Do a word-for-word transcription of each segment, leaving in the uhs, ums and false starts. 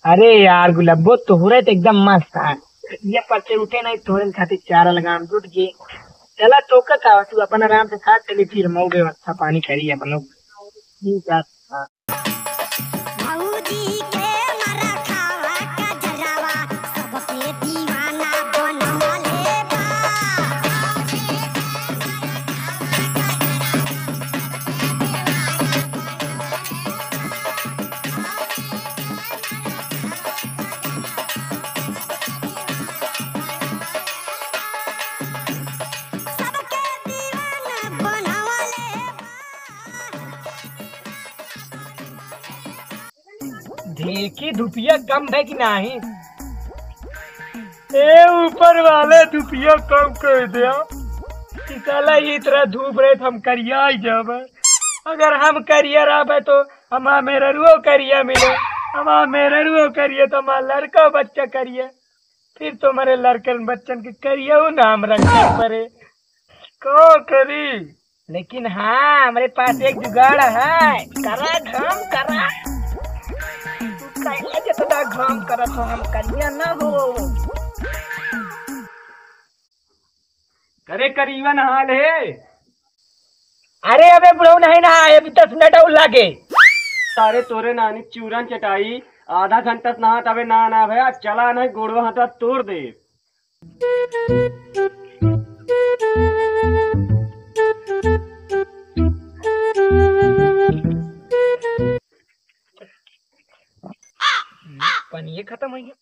अरे यार गुलब्बो, तोहरे तो एकदम मस्त है। ये पत्ते उठे नहीं, तोहरे खातिर चारा लगाम जुट गए। चला तो का, का तू अपन आराम से खा, चली फिर मऊ व्यवस्था पानी करी अपन लोग। ठीक है। भौजी के मरखवा का जलवा सबके दीवाना बनवले बा। देखी धुपिया कम है कि नाही? ए ऊपर वाले, धुपिया कम कर दे। कि साला ये तरह धूप रहे तो हम करिया ही जाबे। अगर हम करिया रहबे तो हमार मेहररुओ करिया मिले, हमार मेहररुओ करिया तो हमार लड़का बच्चा करिया, फिर तो हमारे लड़कन बच्चन के करिया नाम रखे पड़े। का करी? लेकिन हाँ, हमरे पास एक जुगाड़ है। करा घाम, करा। तू कहले जितना घाम करत हो, हम करिया ना हो। करे करीबन हाल है। अरे अबे बुढ़ऊ, नहीं नहा, अभी दस मिनट और लागे। सारे तोरे नानी चूरन चटाई, आधा घंटा से नहा तबे ना, ना भैया, चला नहीं, गोड़वा हाथा तोड़ दे। पानी ये खत्म हो गया।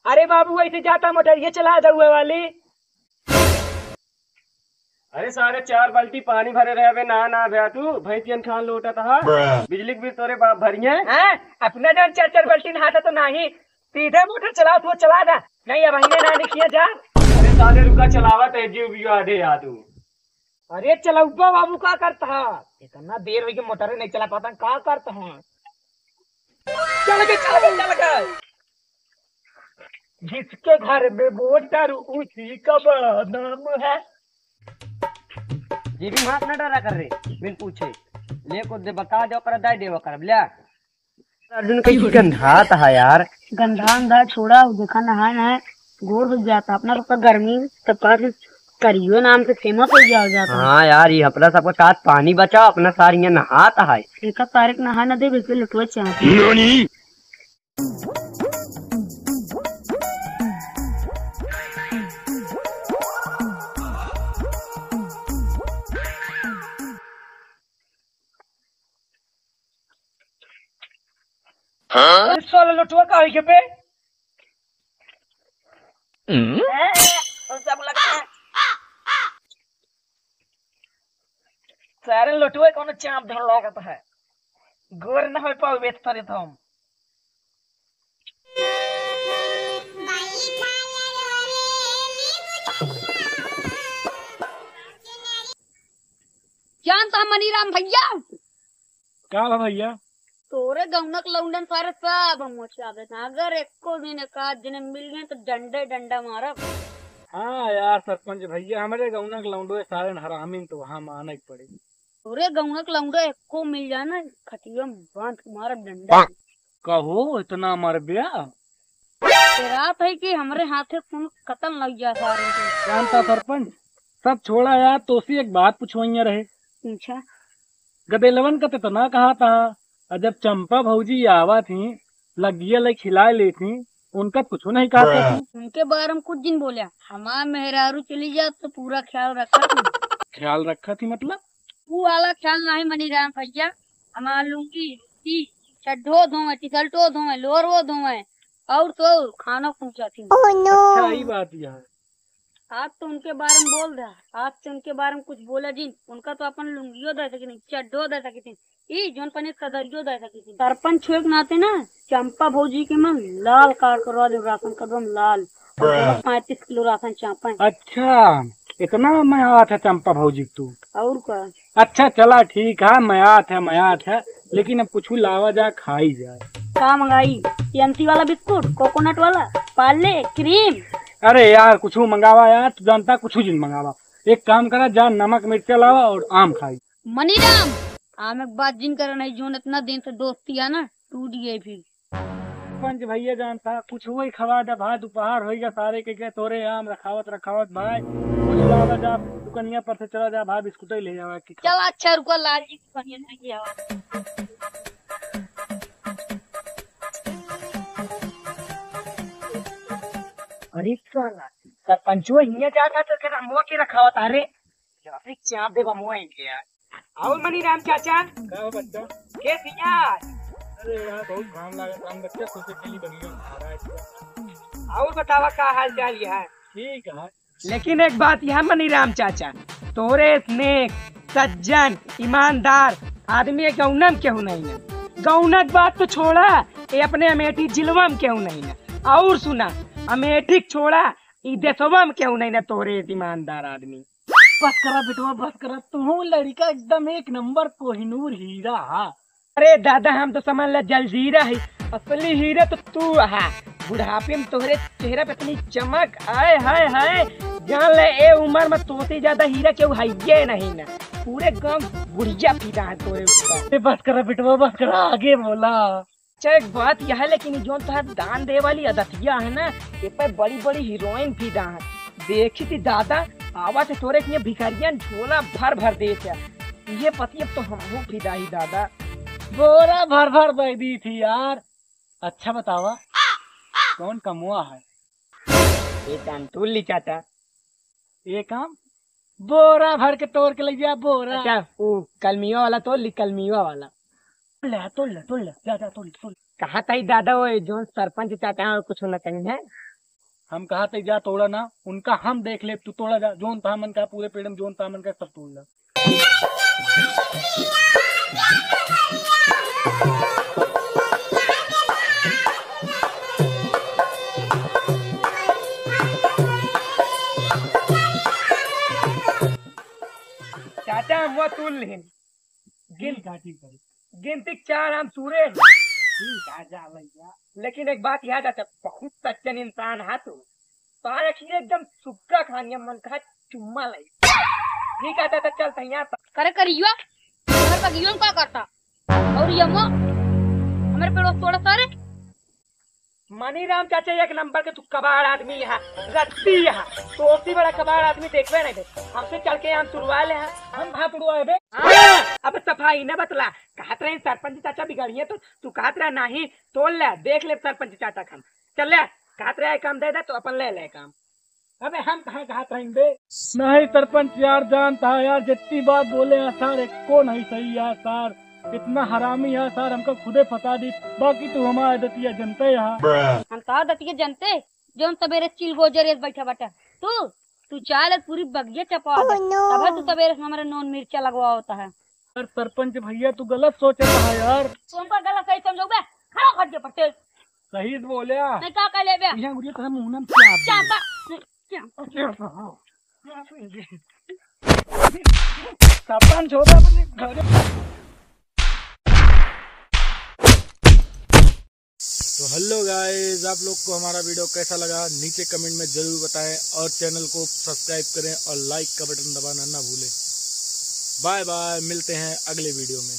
अरे बाबू, ऐसे जाता मोटर, ये चला दउआ वाली। अरे सारे, चार बाल्टी पानी भरे रहे बे, ना, ना भैया, तू भैंसियन खान लोटत हा। बिजली के बिल तोरे बाप भरिए। हाँ, अपना जौन चार चार बाल्टी नहाता तो नाही, सीधे मोटर चलाओ, तू चला दा। नहीं, अब अहिने ना निकिया जा। अरे सारे, रुका, चलावत है, जीव बियो आधे आ तू। अरे चलउबा बाबू, का करत हा? इतना देर होइगे मोटरे नहीं चला पाता, का करत हा? चल के, चल के, चल के। जिसके घर में मोटर उसी का बड़ा नाम है। ये भी माफ ना डरा कर रे, बिन पूछे। ले को दे, बता दे, ओकरा दाई देवा करब, ले। अर्जुन के की गंधात है यार। गंधा अंधा छोड़ा, देखा नहाए नहाए गोर हो जाता। अपना सबका गर्मी, सबका करियो नाम से फेमस हो गया हो जाता। हाँ यार, ये अपना सबका साथ पानी बचाओ, अपना सार ये नहात है। एक तारीख नहाए ना दे, बिल्कुल लुटवा चाहते। हाँ? अरे साला लोटवा का होई के बे? हम्म? ए, ए, ओ सब लगता है। सारे लोटवा कोनो चाप धर लागत है। गोर न हो पाओ बेच तरे तो हम। जानता है मनीराम भैया? का बा भैया? तोरे गौनक लौंडन सारे सब हम मोचा देते हैं। अगर एको दिन एक आध जने मिल गए तो डंडे डंडा मारब। हाँ यार सरपंच भैया, हमरे गौनक लौंडो सारे हरामी तो वहाँ माने के पड़े। तोरे गौनक लौंडो एको मिल जाए ना, खटिया में बांध के मारब डंडा। कहो, इतना मरब्या? रात है कि हमरे हाथे खून कतल लग जा सारे के। जानता सरपंच, सब छोड़ा यार, तोसी एक बात पुछवइया रहे। पूछा। गदेलवन का तो इतना कहा था, और जब चंपा भौजी आवा थी, लगिया ले खिलाए ले थी, उनका कुछ नहीं कहा था। उनके बारे में कुछ दिन बोला, हमार मेहरारू चली जा तो पूरा ख्याल रखा थी। ख्याल रखा थी मतलब? वो वाला ख्याल नहीं मनीराम भैया, हमार लुंगी, धोती, चड्ढो धोए, टी-शर्टो धोए, लोअरो धोए, और तो खाना पहुंचाती। अच्छा, ई बात यह है। आज तो उनके बारे में बोल रहा, आज तो उनके बारे में कुछ बोला जिन, उनका तो अपन लुंगियो दे सकी नहीं, चड्ढो दे सकी थी, ई जौन पनीर कदरियो दे सकी थी। सरपंच होए के नाते ना, चंपा भौजी के मन लाल कार्ड करवा दे, राशन कार्ड में लाल। पैंतीस किलो राशन चापे। अच्छा, इतना मयात है चंपा भौजी के तू। और का? अच्छा, चला ठीक है, मयात है, मयात है। लेकिन अब कुछ लावा जा, खाई जाए। का मंगाई? एमसी वाला बिस्कुट, कोकोनट वाला, पार्ले, क्रीम? अरे यार, कुछ मंगावा यार, तू जानता कुछ जिन मंगावा। एक काम करा, जा नमक मिर्चा लावा और आम खाई। मनीराम, आम एक बात जिन करा नहीं, जोन इतना दिन से दोस्ती है ना, टूट गई फिर। पंच भैया जानता, कुछ वही खवा दे भाई, दोपहर होइगा सारे के, के तोरे आम रखावत रखावत भाई, कुछ लावा जा, दुकनिया पर से चला जा भाई, बिस्कुट ही ले जावा कि खा। चल अच्छा रुको, लाल जी दुकनिया से ले आवा। अरे साला, सरपंचो हियां जाता तो के अमवा के रखावत, अरे अरे चाप दे बमुआ इनके यार। और मनीराम चाचा? का हो बच्चा? के सियार? अरे यार, बहुत घाम लागत, हम बच्चा सोचे के लिए बनिया खा रहा है। और बतावा का हाल चाल है? ठीक है। लेकिन एक बात यह मनीराम चाचा, तोरे नेक, सज्जन, ईमानदार आदमी ये गौनम केहू नहीं ना। गौनक बात तो छोड़ा, ये अपने अमेठी जिलवा में केहू नहीं ना। और सुना, अमेठी छोड़ा, ई देशवा में केहू नहीं ना तोरे ईमानदार आदमी। बस करा बेटवा, बस करा। तुहू लड़िका एकदम एक नंबर कोहिनूर हीरा हा। अरे दादा, हम तो समझ ला जलजीरा है, असली हीरा तो तू हा। बुढ़ापे में तोहरे चेहरा पे इतनी चमक, आय हाय हाय। जान ले, ए उम्र में तोसे ज्यादा हीरा केहू हइये नहीं ना। पूरे गांव बुढ़िया फिदा है तोरे ऊपर। ए, बस करा बेटवा, बस करा, आगे बोला। अच्छा, एक बात यह है, लेकिन ई जोन तोहार दान दे वाली अदतिया है ना, ये पे बड़ी बड़ी हीरोइन फिदा है। देखी थी दादा, आवा थे तोरे के भिखारियन झोला भर भर दे थे। ये पति अब तो हमहू फिदा ही दादा। बोरा भर भर दे दी थी यार। अच्छा बतावा, कौन कमुआ है? ये काम तू ली चाचा। ये काम बोरा भर के तोड़ के ले जा, बोरा। अच्छा, वो कलमिया वाला तोड़ ली, कलमिया वाला। ले, तोड़ ले, तोड़ ले, जा, जा, तोड़ ले, तोड़ ले। कहा था ही दादा, वो जोन सरपंच चाचा है, कुछ ना कहीं है। हम कहा थे जा तोड़ा ना, उनका हम देख ले, तू तोड़ा जा, जोन तोहार मन का पूरे पेड़ में जोन तोहार मन का सब तोड़ ला। चाचा, हम वो तोड़ लेन। गिन-, ठीक है, ठीक है। गिनती चार हम सूरे हैं। ठीक है, जा भैया। लेकिन एक बात याद आता, बहुत सज्जन इंसान है तू। तोहार अखियाँ एकदम सुग्गा खानिया, मन कहा चुम्मा लाई। ठीक है, तो चल तैयार। करे करियो, घर का गियोन का करता? और ये मो, हमारे पेड़ों तोड़ा सारे। मनीराम चाचा एक नंबर के तू कबाड़ आदमी यहाँ, रत्ती यहाँ, तोसी बड़ा कबाड़ आदमी देखबे नहीं दे। हमसे चल के हम तुड़वा ले हैं, हम भाग तुड़वाए बे। हाँ, अब सफाई न बतला, कहत रहे सरपंच चाचा बिगड़िए तो तू कहत रहा नहीं, तोड़ ले, देख ले सरपंच चाचा का हम। चल ले, कहत रहे काम दे दे तो अपन ले ले काम। अबे हम कहाँ कहाँ करेंगे? नहीं सरपंच यार, जानता है यार, जितनी बात बोले हैं सर, एको नहीं सही यार सर, इतना हरामी है सर, हमका खुदे फंसा दी, बाकी तू हमारा दतिया जनते यहाँ। हम तो दतिया जनते, जोन सबेरे चिल गोजर एस बैठा बाटा। तू, तू चाल पूरी बगिया चपा दे, तब तू सबेरे से हमारे नून मिर्चा लगवा होता है। यार सरपंच भैया, तू गलत सोचत है यार। तू हमका गलत सही समझोगे? खड़ा खट के पट्टे। सही से बोले। नहीं का कह लेबे? यहाँ गुड़िया तोरा मुंह में क्या? क्या बा? क्या? सरपंच होता अपने घर। तो हेलो गाइस, आप लोग को हमारा वीडियो कैसा लगा नीचे कमेंट में जरूर बताएं और चैनल को सब्सक्राइब करें और लाइक का बटन दबाना ना भूलें। बाय बाय, मिलते हैं अगले वीडियो में।